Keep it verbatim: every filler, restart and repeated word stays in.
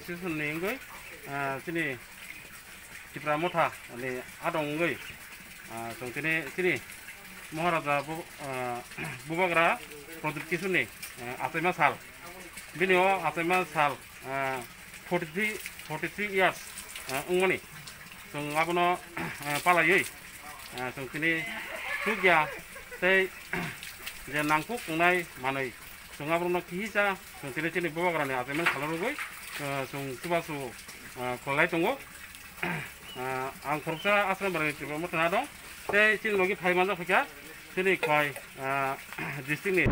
Association ni wngwi, ah, chini Tipra Motha ni adong wngwi, ah, chwng tini chini Maharaja bu-, ah, Bubagra Pradyut Kishore ni, ah, achaima sal. Bini o achaima sal, ah, forty three, forty three years, ah, wngmani. Chwng abono, ah, palaiwi, ah, chwng tini chukya tei je nangkuk wngnai manwi chwng aborokno kihisa chwng tini chini Bubagrani achaimani salo rwgwi, ah, chwng chubachu, ah, kholai tongo. Ah, ang khoroksa Ashram Barani Tipra Motha ni adong tei chini logi phai manjak phaikha chini Khowai, ah, district ni.